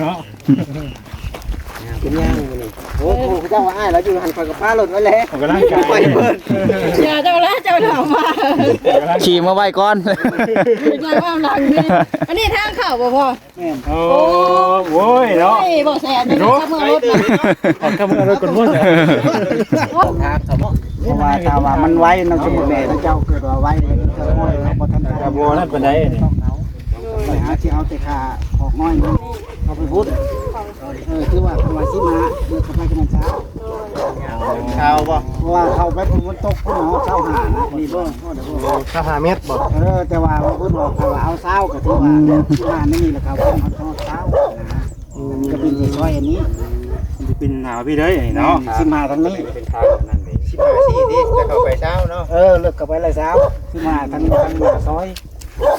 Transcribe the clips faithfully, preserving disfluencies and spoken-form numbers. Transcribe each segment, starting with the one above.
เนาะ เป็นย่างมื้อนี้ โอ้โห เจ้าว่าอ้ายแล้วอยู่หั่น ข่อยก็ปารถไว้แล้ว ออกกำลังกาย ไปเบิด อย่าเจ้าละเจ้าถามมา ออกกำลัง ขี่มาไว้ก่อน เป็นไงบ้างหลังนี่ อันนี้ทางเข้าบ่พ่อ แม่น โอ้ โอ้ยเนาะ โอ้ยบ่แสบเลย โอ้ ขับเมืองรถนะ ออกขับเมืองรถคนมุ่น ทางเขาบ่ เพราะว่าถ้าว่ามันไวเนาะ สมมุติแม่เจ้าเกิดว่าไวเลย เจ้าน้อยเขาบ่ทัน กระบวนนั่นปานใดนี่ ไปหาที่เอาแต่ขาออกน้อยนี่เขาไปพุ้น เออ คือว่าประมาณสิบห้า เดือนเข้าไปกันเช้า เช้าบ่ เพราะว่าเข้าไปฝนตกพุ่นเนาะ เช้าหานะ นี่บ่ เช้าห้าเมตรบ่ เออ แต่ว่าเพิ่นบอกว่าเอาเช้าก็ถือว่า อืม สิบห้านี่แหละครับ เพิ่นเอาเช้านะ อืม ก็เป็นซอยอันนี้ มันจะเป็นหาพี่เด้อนี่เนาะ สิบห้าทางนี้ เป็นทางนั่นเอง สิบห้าสี่ที่จะเข้าไปเช้าเนาะ เออ เลิกเข้าไปเลยเช้า สิบห้าทางนี้ ทางหน้าซอย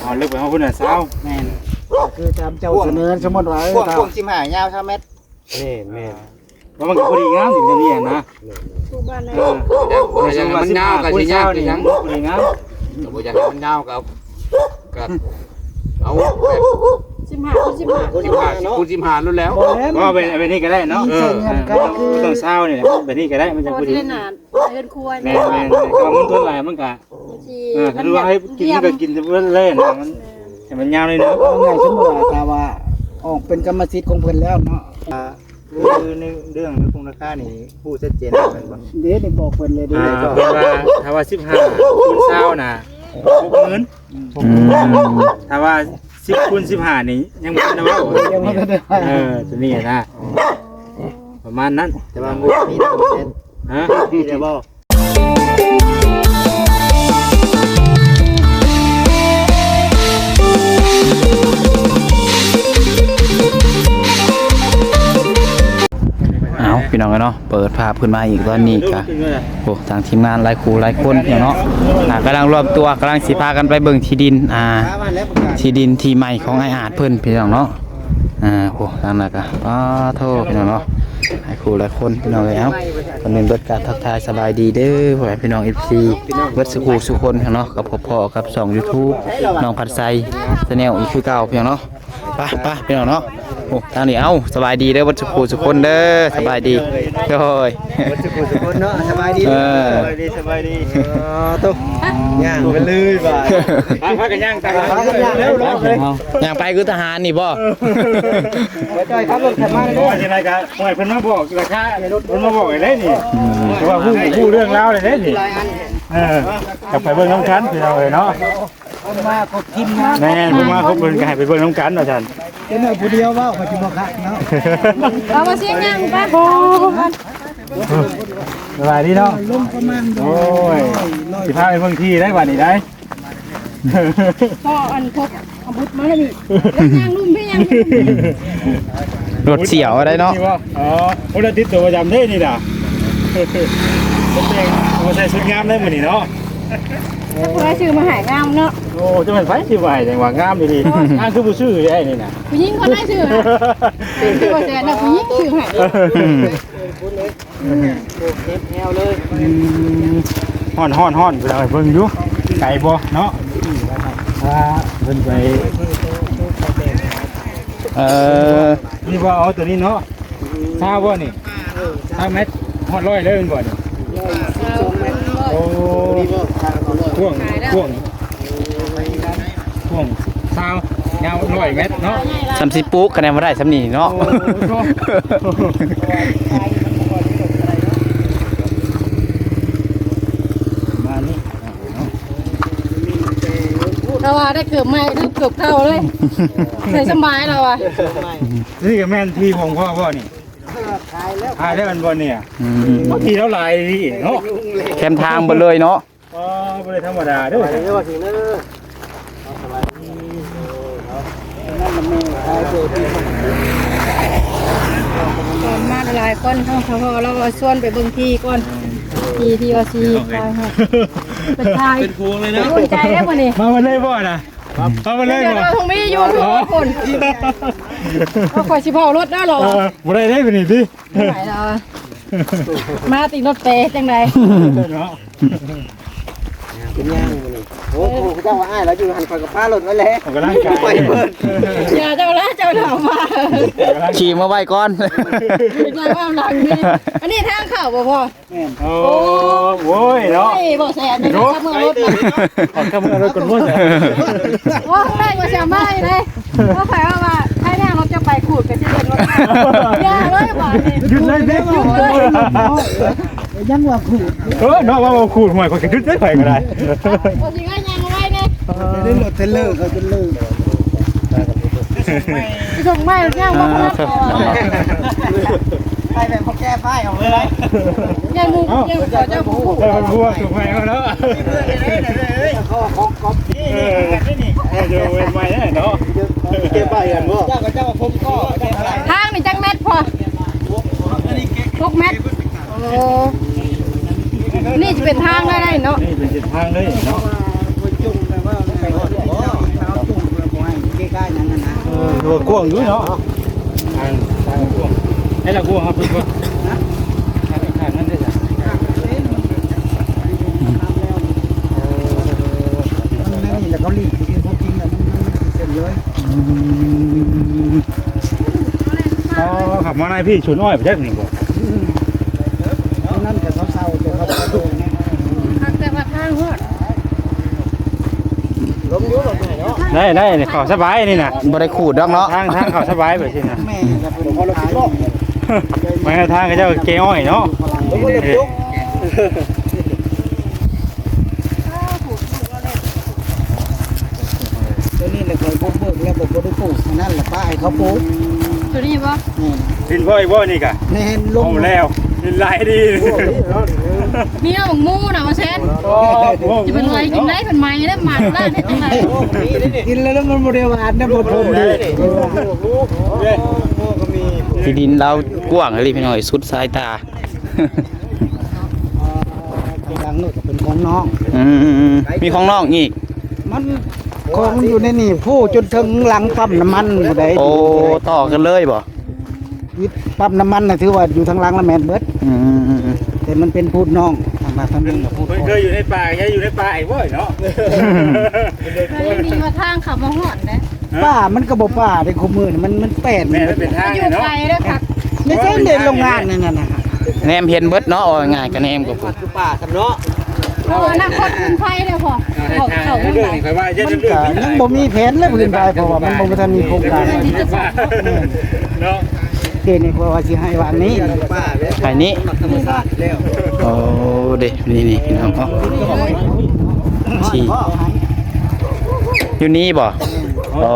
อ๋อ เลิกไปห้องพุ้นน่ะเช้า แม่น คือตามเจ้าเสนอ สมมุติว่า เออ พวก ถ้า พวกสิบห้ายาวเช้าเมตร แม่น แม่น แล้วมันก็พอดีงามอยู่ตรงนี้นะ ทุกบ้านนะ เออ แต่ว่ามันยาวก็สิยากคือหยัง พอดีงาม แต่ว่าอย่างมันยาวก็ ก็เอาแบบ สิบห้าคูณสิบห้า สิบห้าคูณสิบห้าแล้ว บ่แล้ว ว่าเป็น เป็นนี่ก็ได้เนาะ มีเส้นเงินก็คือ เออ ต้องเช้านี่แหละ แบบนี้ก็ได้ มันจะพอดี เส้นหนาเฮือนครัว แม่น แม่น แม่น ก็มันต้นหลายมันก็ สิ เออ มัน คือว่าให้กิน เยี่ยม ก็กินเล่นๆนะ มัน แม่น ให้มันยาวเลยเนาะ เอาง่ายสมมุติว่าถ้าว่าออกเป็นกรรมสิทธิ์ของเพิ่นแล้วเนาะ อ่า คือในเรื่องในคงราคานี่ผู้ชัดเจนแม่นบ่ เด้นี่บอกเพิ่นเลยเด้ อ่า เพิ่นว่าถ้าว่าสิบห้าคูณเช้าน่ะ หกหมื่น อืม ถ้าว่าสิบคูณสิบห้านี่ยังบ่ทันได้เว้า ยังบ่ทันได้ เออ ตัวนี้นะ ประมาณนั้น แต่ว่าบ่มีเปอร์เซ็นต์ ฮะ มีแต่บ่ เอาพี่น้องเนาะ เปิดภาพขึ้นมาอีกตอนนี้ก็ โอ้ ทางทีมงานหลายคู่หลายคนเนาะ อ่ากำลังรวมตัว กำลังสิพากันไปเบิ่งที่ดิน อ่า ที่ดินที่ใหม่ของอ้ายอาจเพิ่นพี่น้องเนาะ อ่า โอ้ ทางนั้นก็ อ้า โทษพี่น้องเนาะ หลายคู่หลายคนพี่น้องเอ้ย เอ้า ก่อนอื่นเบิดกราบทักทายสบายดีเด้อ พ่อแม่พี่น้อง เอฟซี เบิดสุขูสุคนเนาะ กับพ่อๆ กับช่อง YouTube น้องพัดไซ Channel อีกคือเก่าพี่น้องเนาะ ไป ไป พี่น้องเนาะ โอ้ ทางนี้ เอ้า สบายดีเด้อ เบิดสุขูสุคนเด้อ สบายดี โดย เบิดสุขูสุคนเนาะ สบายดี เออ สบายดี สบายดี เออ ตุ๊ก ย่างไปเลยบ่า พากันย่างตาม พากันย่างเร็วๆเลย ย่างไปคือทหารนี่บ่ ไปจ่อยขับรถขับมาเลย เพราะว่าจังได๋ก็ปล่อยเพิ่นมาบอกราคา เพิ่นมาบอกให้ได้นี่ อืม เพราะว่าฮู้ ฮู้เรื่องราวเลยเด้นี่ เออ กลับไปเบิ่งนำกันพี่น้องเอ้ยเนาะ เพิ่นมาครบทีมงาน แม่น เพิ่นมาครบ เพิ่นก็ให้ไปเบิ่งนำกันว่าซั่น เป็นเอาผู้เดียวเว้า ปัจจุบันคักเนาะ เอามาเสียงย่างไป สบายดีเนาะ ลงประมาณ โอ้ย สิพาไปเบิ่งที่ได้บัดนี้ได้ พ่ออันพกอาวุธมาแล้วนี่ แล้วย่างลุ่มไปย่างลุ่ม รถเสียวอะไรเนาะ อ๋อ โอ้ แล้วติดตัวประจำเด้นี่น่ะ บ่แต่ง บ่ใส่ชุดงามได้มื้อนี้เนาะ ถ้าผู้ใดซื้อมาให้งามเนาะ โอ้ จะเป็นไผสิไหวจังหวะงามดีๆ งามคือผู้ซื้อได้นี่น่ะ ผู้หญิงคนใดซื้อนะ ซื้อบ่แสนนะ ผู้หญิงซื้อให้ อืม อืม เจ็บแอวเลย อืม ฮ้อนฮ้อนฮ้อน ไปเอาให้เบิ่งอยู่ ไกลบ่เนาะ อ่า เพิ่นไป เอ่อ นี่บ่ เอาตัวนี้เนาะ ซาวบ่นี่ ซาวเมตร ฮอดร้อยเลยแม่นบ่นี่ โอ้ พ่วง พ่วง พ่วงซาว ยาวร้อยเมตรเนาะ สามสิบปุ๊กคะแนนบ่ได้สำนี่เนาะ โอ้โห ประมาณนี้ ถ้าว่าได้เกือบใหม่ เกือบเก่าเลย ใส่สบายแล้วอะ นี่ก็แม่นที่ของพ่อบ่นี่ ขายแล้ว ขายแล้วมันบ่เนี่ย อืม บ่ที่เท่าไหร่นี่เนาะ แคมทางเบิดเลยเนาะ อ๋อ บ่ได้ธรรมดาเด้อ สบายดีเด้อ สบายดี คนมาหลายคน เฮา เฮา เฮา เราเอาชวนไปเบิ่งที่ก่อน ที่ ที่ว่าสิถ่ายให้ ไปถ่าย เป็นพวงเลยนะ อุ่นใจแล้วมื้อนี้ มาวันเลยบ่นะ มาวันเลย เดี๋ยว บ่ เราคงมีอยู่ทุกคน ก็คอยสิเผารถได้เหรอ เออ บ่ได้ได้มื้อนี้ติ ไม่ไหวแล้วอะ มาติดรถเปจังใด เนาะ เป็นย่างมื้อนี้ โอ้โห เจ้าว่าอ้ายแล้วอยู่หั่น ข่อยก็ปารถไว้แล้ว ออกกำลังกาย ไปเบิด อย่าเจ้าละ เจ้าถามว่า ขี่มาไว้ก่อน ไปไล่ว่าหลังนี่ อันนี้ทางเข้าบ่พ่อ โอ้ โอ้ยเนาะ โอ้ย บ่แสนนี่ โยก เมื่อรถน่ะ ขอเข้าเมืองรถก่อนเว้ย โอ้ย บ่แสนมาอยู่เลย เพราะใครว่าว่า ให้แม่รถจะไปขูดไปสิเดินรถ อย่าเลยบ่านี่ หยุดเลยเด้ หยุดเลย ยังว่าขูด เออ เนาะ ว่าขูด ห่วย ข้อยก็หยุดได้ ไผก็ได้ บ่สิว่ายังไว้เนี่ย ได้รถเทรลเลอร์ เขาเทรลเลอร์ ส่งไม้ย่างมา อ่า ครับ ไปแบบพวกแก้ป้ายออกเลย ย่างหมู ย่างเขาเจ้าผู้ เออ มันบัวส่งไม้มาแล้ว เขาของก๊อปปี้ เออ นี่ เออ เดี๋ยวเว้นไม้ได้เนาะ แก้ป้ายกันบ่ เจ้ากับเจ้าผมก็ ทางนี่จักแมตรพอ หกแมตร โอ้ นี่จะเป็นทางได้เนาะ นี่เป็นเส้นทางเลยเนาะ เออ กว้างอยู่เนาะ ทาง ทางกว้าง ให้เรากว้างครับเพื่อนๆ นะ ทาง ทางนั้นได้จ้ะ มันไม่มีแล้วเขาหลีกจริงๆ พวกจริงอะมันมันมันเสร็จเลย อืม อ๋อ ขับมาในพี่ชวนอ้อยไปแจ็คนี่บ่ อืม นั่นแต่เขาเศร้าแต่เขาเศร้าเลยนะ ทางแต่ว่าทางฮอด ได้ ได้ นี่เข้าสบายนี่นะ บ่ได้ขูดดอกเนาะ ทาง ทางเข้าสบายไปสินะ แม่จะเป็นคนละรอบ ไม่ทางเขาเจ้าเกอ้อยเนาะ เออ ตัวนี้แหละเคยปลูกเบิกแล้วผมก็ได้ปลูกอันนั้นแหละป้าให้เขาปลูก ตัวนี้บ่ แม่น ดินพ่ออีกบ่นี่กะ แม่นลง เอาแล้ว ดินหลายดี มีเอาหมกหมูน่ะมาแซน โอ้โห จะเป็นอะไรกินได้เป็นไม้ได้หมากได้ได้ตรงไหน กินแล้วมันบ่ได้หวานนะบ่ทนดี ที่ดินเรากว้างเลยพี่น้อง สุดสายตา หลังนี่ก็เป็นของน้อง อืม มีของน้องอีก มันของอยู่ในนี่ผู้จนถึงหลังปั๊มน้ำมันผู้ใด โอ้ ต่อกันเลยบ่ ปั๊มน้ำมันน่ะถือว่าอยู่ทางหลังละแม่นเบิด อืม แต่มันเป็นพูดน้องทางบ้านทางเมืองน่ะพูด เพิ่นเคยอยู่ในป่า ยังอยู่ในป่าอีกบ่เนาะ มันมีว่าทางเขามาฮอดนะ ป่ามันก็บ่ป่าเด้คุมื้อนี่มัน มันแปลน แม่นมันเป็นทาง อยู่ เนาะ ไกลเด้อค่ะ ไม่ใช่เด่นโรงงานนั่นน่ะนะ แนมเห็นเบิดเนาะ เอาง่ายๆ ก็แนมก็พูด คือป่าสำเนาะ เออ อนาคตเป็นไฟเลยพ่อ เขา เขา เรื่องนี้ค่อยว่าจะ มัน เรื่อง ก็ นี้ ยังบ่มีแผนเลยพื้นไปเพราะว่ามันบ่ทันมีโครงการ เนาะ เขตนี่เพราะว่าสิให้วางนี้ ป่าเนี่ย ไอ้นี้ ธรรมชาติแล้ว โอ้ เด้ นี่ นี่ พี่น้องเนาะ ที่ อยู่นี่บ่ โอ้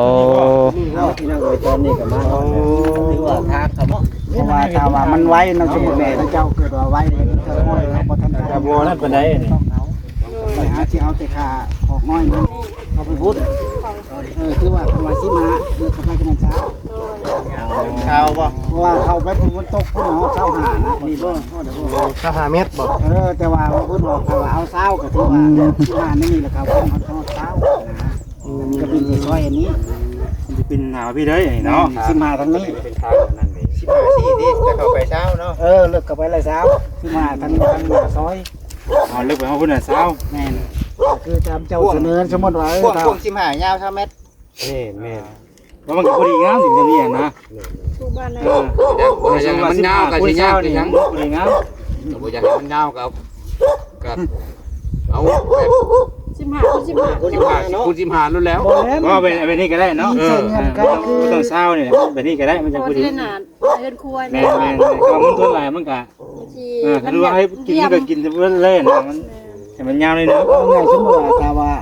เอาพี่น้องเอ้ย ตอนนี้ก็มา โอ้ ถือว่าทางเขาเนาะ เพราะว่าถ้าว่ามันไวเนาะ สมมุติว่าเจ้าเกิดว่าไว เจ้าอ้อยเราบ่ทันได้ แต่บ่นั่นปานใดนี่ ไปหาสิเอาแต่ค่าของอ้อยมันเอาไปพุ้น เออ คือว่าประมาณสิบห้า เออ เข้าไปประมาณเช้า เช้าบ่ เพราะว่าเข้าไปฝนตกพุ่นเนาะ เช้าห้านะ นี่บ่ เช้าห้าเมตรบ่ เออ แต่ว่าเพิ่นบอกถ้าว่าเอาเช้าก็ถือว่า อืม สิบห้านี่มีราคาเพิ่นเอาเช้านะ อืม ก็เป็นซอยอันนี้ มันจะเป็นหาพี่เด้อเนาะ สิบห้าทางนี้ เป็นทางนั่นเอง สิบห้าสี่นี่จะเข้าไปเช้าเนาะ เออ เลิกเข้าไปแล้วเช้า สิบห้าทาง ทางหน้าซอย อ๋อ เลิกไปเอาพุ่นน่ะเช้า แม่น คือตามเจ้าเสนอ สมมุติว่า เออ พวก ถ้า พวกสิบห้ายาวเท่าเมตร นี่แม่น ว่ามันก็พอดีงามอยู่ตรงนี้นะ ทุกบ้านนะ เออ แต่ว่าอย่างมันยาวก็สิยาวคือหยัง พอดีงาม แต่ว่าอย่างมันยาวก็ ก็เอาแบบ สิบห้าคูณสิบห้า สิบห้าคูณสิบห้าแล้ว บ่แล้ว ว่าเป็น เป็นนี่ก็ได้เนาะ เออ ใส่เงินก็คือ ต้องเช้านี่แหละ เป็นนี่ก็ได้ มันจะพอดี เรือนครัว แม่นๆๆ ก็มันทนหลายมันก็ ที่ เออ มัน คือว่าให้กิน เรียบ ก็กินแต่เล่นนะ มัน ให้มันยาวเลยเนาะ เอาง่ายสมมุติว่าถ้าว่า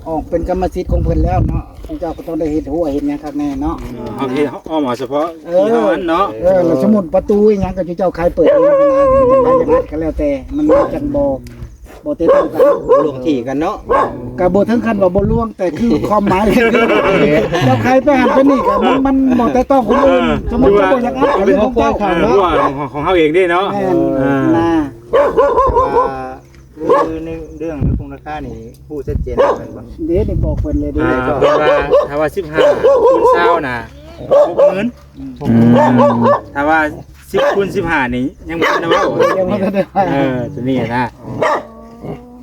ออกเป็นกรรมสิทธิ์ของเพิ่นแล้วเนาะ เจ้าก็ต้องได้เฮ็ดหัวเฮ็ดหยังคักแน่เนาะ อืม เอาที่อ้อมเอาเฉพาะ เออ ที่เท่านั้นเนาะ เออ แล้วสมมุติประตูอีหยังก็เจ้าขายเปิดเองนะ มันไปอย่างนั้นก็แล้วแต่ มันจังบ่ บ่แตกต่างกัน ล่วงที่กันเนาะ ก็บ่ถึงขั้นว่าบ่ล่วง แต่คือความหมายคือเจ้าขายไปหันไปนี่ก็มัน มันบ่แตกต่างคนอื่น เออ สมมุติว่าบ่อยากอัด เป็นของเจ้า เออ เนาะ ของ ของเฮาเองเด้เนาะ แม่น เออ นะ แต่ว่าคือในเรื่องในคงราคานี่ฮู้ชัดเจนแม่นบ่ เด้นี่บอกเพิ่นเลยเด้ อ่า เพิ่นว่าถ้าว่าสิบห้าคูณซาวน่ะ หกหมื่น อืม ถ้าว่าสิบคูณสิบห้านี่ยังบ่ทันได้เว้า ยังบ่ทันได้เว้า เออ ตัวนี้นะ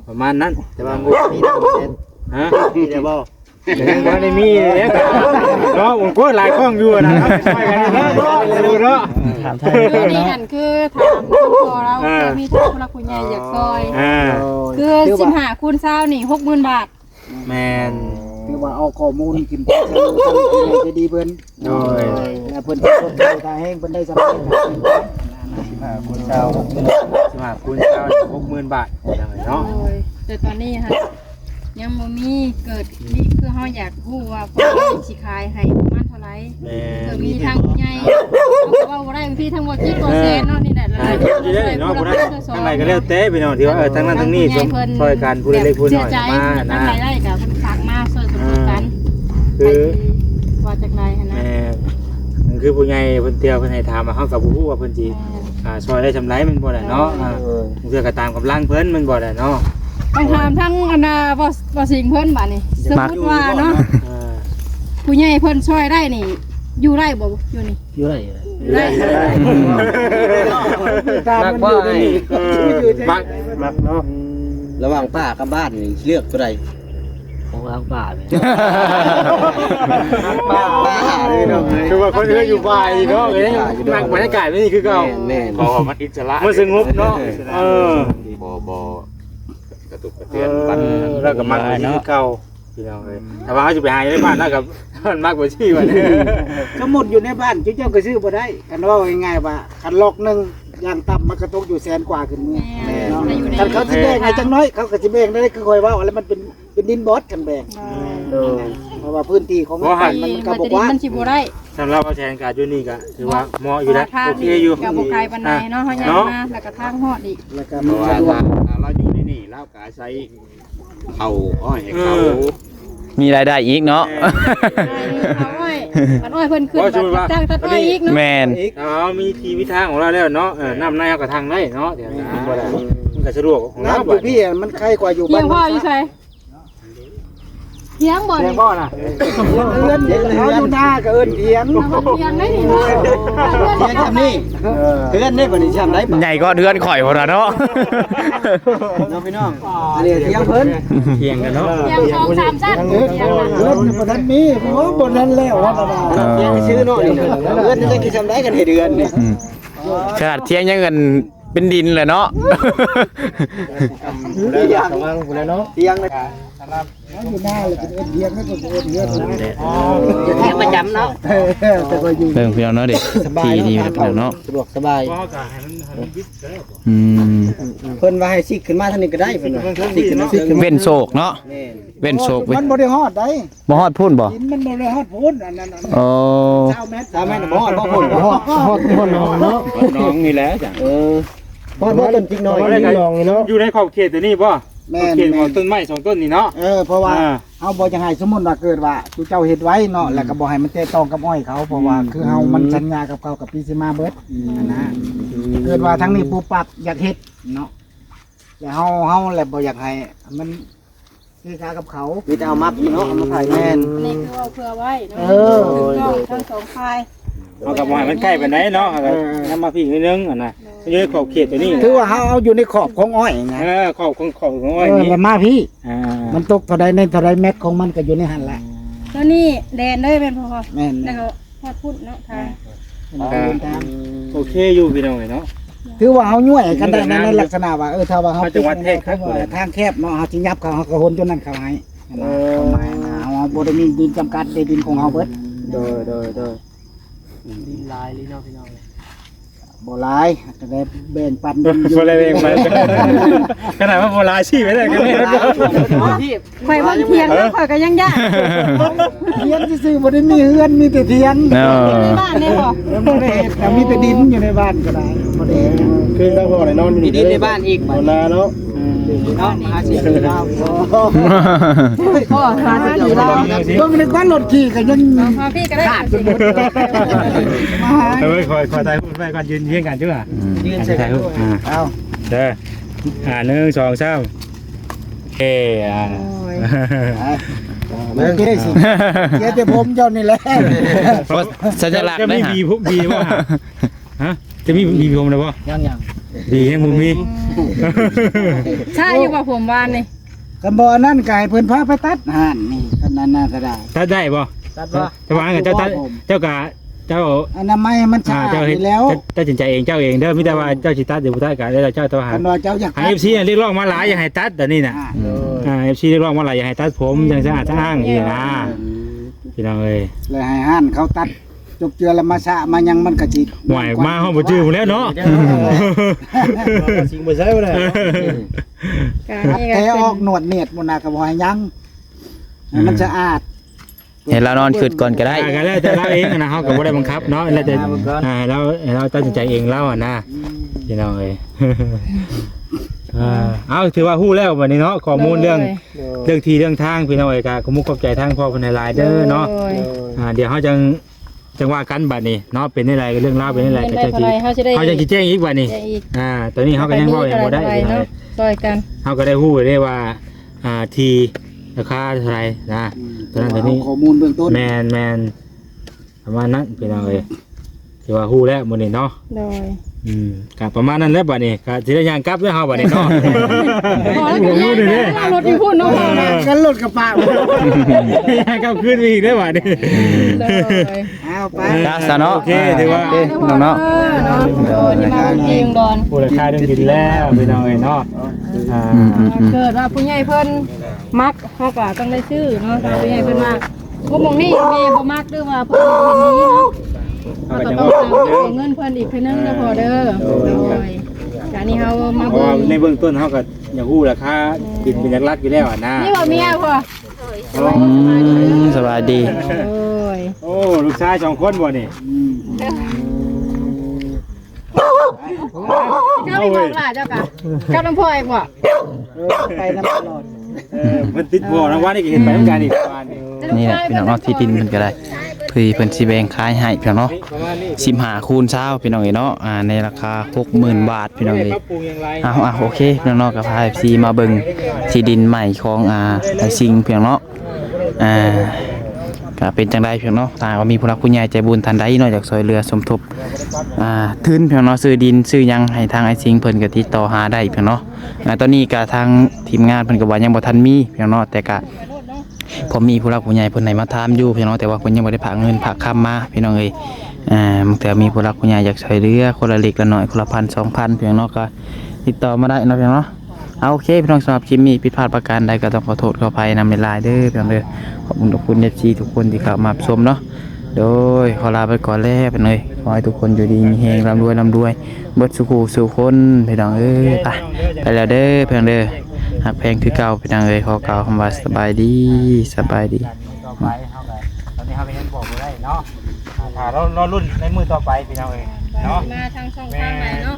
ประมาณนั้น แต่ว่างบมีแล้วบ่แม่น ฮะ มีแล้วบ่ ยังบ่ได้มีเลยเนาะ ผมก็หลายข้องอยู่นะ ช่วยกันเนาะ เนาะ ถามไทย คือนี่หันคือถามทางพ่อเรา อ่า เผื่อมีทางผู้หลักผู้ใหญ่อยากซอย อ่า คือ ถือว่า สิบห้าคูณซาวนี่ หกหมื่นบาท แม่น ถือว่าเอาข้อมูลขึ้นไปให้ผู้ใหญ่ใจดีเพิ่น โดย และเพิ่นจะชดเชยค่าแรงเพิ่นได้สำเร็จ สิบห้าคูณซาว สิบห้าคูณซาว หกหมื่นบาท เนาะ โดย แต่ตอนนี้ฮะ ยังบ่มีเกิด นี่คือเฮาอยากรู้ว่าพ่อแม่สิขายให้ประมาณเท่าไหร่ แม่น เกิดมีทางผู้ใหญ่ เขาก็เว้าบ่ได้ บางทีทั้งหมดเจ็ดเปอร์เซ็นต์เนาะ นี่แหละ เออ เออ เนาะ บ่ได้ ทางใดก็แล้วแต่พี่น้องที่ว่า เออ ทางนั้นทางนี้ ทางผู้ใหญ่เพิ่น ช่วยกันผู้เล็กผู้น้อย เสียใจ มานะ ทางใดได้ก็เพิ่นฝากมาช่วยสมทบกัน เออ คือ ว่าจักใดหั้นนะ แม่น มันคือผู้ใหญ่เพิ่นเที่ยวเพิ่นให้ถามมา เฮาก็บ่ฮู้ว่าเพิ่นสิ แม่น อ่า ช่วยได้ส่ำใด มันบ่ได้เนาะ อ่า เออ เทื่อก็ตามกำลังเพิ่น มันบ่ได้เนาะ ต้องถามทั้งอันน่ะ บ่ บ่สิงเพิ่นบาดนี้ สมมุติว่าเนาะ อ่า ผู้ใหญ่เพิ่นช่วยได้นี่ อยู่ได้บ่อยู่นี่ อยู่ได้ อยู่ได้ มักบ่ เออ มัก มักเนาะ ระหว่างป้ากับบ้านนี่เลือกตัวใด ของทางป้าเนี่ย ป้า ป้าเลยเนาะ คือว่าคนเฮือนอยู่บ้านเนาะ เอ้ย อยู่บ้าน มักบรรยากาศนี่คือเก่า แม่น แม่น เพราะว่ามันอิสระ มันสงบเนาะ เออ บ่ บ่กระตุกกระเทือน เออ บ้าน แล้วก็มักแบบนี้คือเก่า พี่น้องเอ้ย แต่ว่าเฮาสิไปหาอยู่ในบ้านแล้วก็ มันมักบ่ซี่ว่า สมมุติอยู่ในบ้านเจ้าก็ซื้อบ่ได้ คันเว้าง่ายๆว่า คันล็อกหนึ่งอย่างต่ำมันก็ตกอยู่แสนกว่าขึ้นเมือ แม่น เนาะ แต่อยู่ใน คันเขาสิแบ่งให้จักหน่อย เขาก็สิแบ่งได้คือข่อยเว้า แล้วมันเป็น เป็นดินบอสคันแบ่ง แม่น เออ เพราะว่าพื้นที่ของมัน บ่หัน มันก็บ่กว้าง มันสิบ่ได้ สำหรับว่าแสนกว่าอยู่นี่ก็ถือว่าเหมาะอยู่แล้ว เพราะว่าทาง โอเคอยู่ นี่ก็บ่ไกลปานใดเนาะ เฮาย่าง เนาะ มาแล้วก็ทางฮอดอีก แล้วก็ เพ มัน ราะว่า สะดวก ถ้า ถ้าเราอยู่ในนี่ เราก็อาศัย เขาอ้อยให้เขา เออ มีรายได้อีกเนาะ เออ เอาอ้อย เอาอ้อยเพิ่นขึ้น ว่าสมมุติว่า จ้างตัดอ้อยอีกเนาะ แม่น อีก เอา มีที่มีทางของเราแล้วเนาะ เออ น้ำในเอากระทางได้เนาะ เดี๋ยวนะ มันบ่ได้ มันก็สะดวกของเรา น้ำอยู่พี่อะ มันไคกว่าอยู่ เกี่ยวพ่ออยู่ไส เถียงบ่ เถียง นี่ พ่อน่ะ เอิ้นเถียง เขาอยู่หน้าก็เอิ้นเถียง เถียงได้นี่เนาะ เถียงแบบนี้ เออ เฮือนได้บ่นี่ ซ่ำได้บ่ ใหญ่กว่าเฮือนข่อยพุ่นน่ะเนาะ เนาะพี่น้อง อันนี้เถียงเพิ่น เถียงกันเนาะ เถียงสองสามชั้น เอิ้น เถียงกัน เอิ้นบ่ทันมี โอ้ บ่ทันแล้ว เออ เถียงซื่อเนาะนี่นะ เฮือนจะสิซ่ำได้กันให้เดือนนี่ อืม ขนาดเถียงยังกันเป็นดินเลยเนาะ เถียง อยู่หน้าเลย เอิ้นเถียง นั่นก็เอิ้นเถียงนะ เถียงประจำเนาะ แต่ก็อยู่ เบิ่งพี่น้องเนาะเด็ก สบาย ที่นี่แหละพี่น้องเนาะ สะดวกสบาย อืม เพิ่นว่าให้ซิกขึ้นมาทางนี้ก็ได้ เพิ่นว่าซิกขึ้นมา เว้นโศกเนาะ แม่น เว้นโศกเว้น มันบ่ได้ฮอดได้ บ่ฮอดพุ้นบ่ หินมันบ่ได้ฮอดพุ้น อันนั้น อันนั้น อ๋อ ซาวเมตร ซาวเมตรบ่ฮอดบ่พุ้น ฮอด ฮอด ฮอดหนองเนาะ ฮอดหนองนี่แหละจ้ะ เออ ฮอดบ่ต้นจิกน้อย ฮอดหนองนี่เนาะ อยู่ในขอบเขตตัวนี้บ่ แม่น ขอบเขตของ แม่น ต้นไม้สองต้นนี่เนาะ เออ เพราะว่า อ่า เฮาบ่อยากให้ สมมุติว่าเกิดว่า จุเจ้าเฮ็ดไว้เนาะ อืม แล้วก็บ่ให้มันแตะต้องกับอ้อยเขา เพราะว่า อืม คือเฮามันสัญญากับเขากับปีสิมาเบิด อืม หั้นนะ อืม เกิดว่าทางนี้ปุ๊บปั๊บอยากเฮ็ดเนาะ แล้วเฮา เฮาแหละบ่อยากให้มันคือคากับเขา มีแต่เอามัดเนาะ เอามาไผ่ แม่น อันนี้คือว่าเผื่อไว้เนาะ เออ ถูกต้องทั้งสองฝ่าย เอากับอ้อยมันใกล้ปานใดเนาะ เอากับ เออ นำมาพี้นิดนึงอะนะ มันอยู่ในขอบเขตตัวนี้ ถือว่าเฮาเอาอยู่ในขอบของอ้อยไง เออ ขอบของ ขอบของอ้อย เออ นี่ แล้วมาพี้ อ่า มันตกเท่าใดในเท่าใดเมตรของมันก็อยู่ในหั่นแหละ ตัวนี้แดนเลยแม่นบ่พ่อ แม่น แล้วก็ฮอดพุ้นเนาะ ทาง อ่า เดินทาง โอเคอยู่พี่น้องเอ้ยเนาะ ถือว่าเฮาย่วยกันได้ใน ในลักษณะว่า เออ ถ้าว่าเฮา เฮาจังหวัดแคบครับ ทางแคบเนาะ เฮาสิยับเขา เฮาก็โหนจนนั่นเขาให้ เออ เขาหมายนะ เฮาบ่ได้มีดินจำกัด ได้ดินของเฮาเบิด โดย โดย โดย ดินหลายเลยเนาะพี่น้อง บ่หลาย ก็ได้แบ่งปันกันอยู่ บ่ได้แบ่งปัน ขนาดว่าบ่หลายสิไปได้กันเนี่ย ข่อยเบิ่งเถียงแล้วข่อยก็ยังย่าน เถียงซื่อๆ บ่ได้มีเฮือน มีแต่เถียง เออ ในบ้านเนี่ยบ่ ยังบ่ได้เฮ็ด แต่มีแต่ดินอยู่ในบ้านก็ได้ บ่ได้เฮ็ด คือทางพ่อนี่นอนอยู่นี่ มีดินในบ้านอีก บ่นาเนาะ เนาะ หาสิกินลาว พ่อหาสิกินลาว เบิ่งในบ้านรถขี่ก็ยัง เอาพาพี่ก็ได้ ขาดไปหมดเลย มาหา เอ้ย คอย คอยถ่ายรูปไว้ก่อน ยืนเรียงกันจ้ะ อืม ยืนใส่กัน ถ่ายรูป อ่า เอา เด้อ อ่า หนึ่ง สอง สาม เอ้ย อ่า โอ้ย โอเคสิ เสียแต่ผมเจ้านี่แหละ เพราะสัญลักษณ์ จะมี นะฮะ บี พวก บี บ่ฮะ ฮะ จะมี บี ผมนะบ่ ยังยัง บียังบ่มี ใช่อยู่ว่าผมวานนี่ คันบ่อันนั้นก็ให้เพิ่นพาไปตัดห่านนี่ คันนั้นน่ะก็ได้ ตัดได้บ่ ตัดบ่ แต่ว่าอันนั้นก็เจ้าตัด ผม เจ้ากะ เจ้า อนามัยมันสะอาด อ่า เจ้าเฮ็ด นี่แล้ว เจ้า ตัดสินใจเองเจ้าเองเด้อ มีแต่ว่าเจ้าสิตัดหรือบ่ตัดก็แล้วแต่เจ้า แต่ว่า คันว่าเจ้าอยากตัด ให้ เอฟซี เรียกร้องมาหลายอยากให้ตัดตอนนี้น่ะ อ่า อืม อ่า เอฟซี เรียกร้องมาหลายอยากให้ตัดผมจังสะอาดสะอ้างนี่นะ อืม พี่น้องเอ้ย แล้วให้ห่านเขาตัด จบเจือแล้วมาสระมาหยังมันก็สิ ห่วย มาเฮาบ่จื้อแล้วเนาะ เออ สิ่งบ่ใช่บ่ได้ ก็ ตัด นี่ก็ แท้ออกหนวดเนียดหมดนะ ก็บ่ให้หยัง ให้มัน อืม สะอาด ให้เรานอนคิดก่อนก็ได้ อ่า ก็แล้วแต่เราเองนะ เฮาก็บ่ได้บังคับเนาะ แล้วแต่ อ่า เบิ่งก่อน อ่า เรา เราตัดสินใจเองเราอะนะ อืม พี่น้องเอ้ย อ่า เอา ถือว่าฮู้แล้วบัดนี้เนาะ ข้อมูลเรื่อง โดย เรื่องที่เรื่องทาง พี่น้องเอ้ย ก็ขอบมุกขอบใจทางพ่อเพิ่นหลายๆเด้อเนาะ โดย โดย อ่า เดี๋ยวเฮาจัง จังว่ากันบัดนี้เนาะ เป็นจั่งใดเรื่องราวเป็นจั่งใด เงินได้ ก็จังสิ เท่าใดเฮาสิได้ เฮาจังสิแจ้งอีกบัดนี้ แจ้งอีก อ่า ตอนนี้เฮาก็ยังเว้าหยังบ่ได้ แบบนี้ก็ได้เนาะ ช่วยกัน เฮาก็ได้ฮู้ได้ว่า อ่า ที่ราคาเท่าไหร่นะ อืม ตัวนั้นตัวนี้ เอาข้อมูลเบื้องต้น แม่นๆ ประมาณนั้นพี่น้องเอ้ย ถือว่าฮู้แล้วมื้อนี้เนาะ โดย อืม ก็ประมาณนั้นแหละบัดนี้ ก็สิได้ย่างกลับแล้วเฮาบัดนี้เนาะ พอแล้วก็ย่างกลับแล้ว รถอยู่พุ้นเนาะ เออ กันรถกระบะ ย่างกลับคืนไปอีกเด้อบัดนี้ โดย เอาไป จ้าซะเนาะ โอเค ถือว่า โอเค น้องเนาะ เออเนาะ โดย ที่มาเมืองดอน ผู้ราคาเรื่องดินแล้วพี่น้องเอ้ยเนาะ อ่า อืมๆๆ เกิดว่าผู้ใหญ่เพิ่นมัก เฮาก็ต้องได้ซื้อเนาะ ถ้าผู้ใหญ่เพิ่นว่า โอ้ หม่องนี้แม่บ่มัก หรือว่าเพิ่นบ่เห็นดีเนาะ เฮาก็ต้องเอาเงินเพิ่นอีกเทื่อนึงเด้อพ่อเด้อ โดย โดย ก็อันนี้เฮามา เพราะ เบิ่ ว่าง ในเบื้องต้นเฮาก็อยากฮู้ราคาดินเป็นหลักๆอยู่แล้วอะนะ นี่ว่าเมียพ่อ อืม สบายดี โอ้ย โอ้ ลูกชายสองคนบ่นี่ อืม เจ้าไปบอกหลานเจ้ากะ กับน้ำพ่ออีกบ่ เออ ไปนำตลอด เออ เพิ่นติดพ่อนำ ว่านี่ก็เห็นไปนำกันอีก นี่แหละพี่น้องเนาะ ที่ดินเพิ่นก็ได้ คือเพิ่นสิแบ่งขายให้พี่น้องเนาะ สิบห้าคูณซาวพี่น้องเอ้ยเนาะ อ่า ในราคาหกหมื่นบาทพี่น้องเอ้ย เอา เอา โอเคพี่น้องเนาะ ก็พา เอฟซี มาเบิ่งที่ดินใหม่ของ อ่า ไอ้สิงห์พี่น้องเนาะ อ่า ก็เป็นจั่งใดพี่น้องเนาะ ถ้าหากว่ามีผู้หลักผู้ใหญ่ใจบุญท่านใดเนาะ อยากช่วยเหลือสมทบ อ่า ทุนพี่น้องเนาะ ซื้อดินซื้อหยังให้ทางไอ้สิงห์เพิ่นก็ติดต่อหาได้พี่น้องเนาะ อ่า ตอนนี้ก็ทางทีมงานเพิ่นก็ว่ายังบ่ทันมีพี่น้องเนาะ แต่ก็พอมีผู้หลักผู้ใหญ่เพิ่นให้มาถามอยู่พี่น้องเนาะ แต่ว่าเพิ่นยังบ่ได้ฝากเงินฝากคำมาพี่น้องเอ้ย อ่า บางเทื่อมีผู้หลักผู้ใหญ่อยากช่วยเหลือคนละเล็กละน้อย คนละพันสองพันพี่น้องเนาะ ก็ติดต่อมาได้เนาะพี่น้องเนาะ เอา โอเคพี่น้อง สำหรับคลิปนี้ผิดพลาดประการใดก็ต้องขอโทษขออภัยนำหลายๆเด้อพี่น้องเด้อ ขอบคุณขอบคุณ เอฟซี ทุกคนที่เข้ามารับชมเนาะ โดยขอลาไปก่อนแล้วพี่น้องเอ้ย ขอให้ทุกคนอยู่ดีมีแฮง ร่ำรวยร่ำรวย เบิดสู่ผู้สู่คนพี่น้องเอ้ย ไป ไปแล้วเด้อพี่น้องเด้อ ฮักแพงคือเก่าพี่น้องเอ้ย ขอกล่าวคำว่าสบายดี สบายดี ต่อไปเฮาก็ ตอนนี้เฮาก็ยังบอกบ่ได้เนาะ อ่า ถ้ารอ รอลุ้นในมื้อต่อไปพี่น้องเอ้ย เนาะ มาทางช่องทางใหม่เนาะ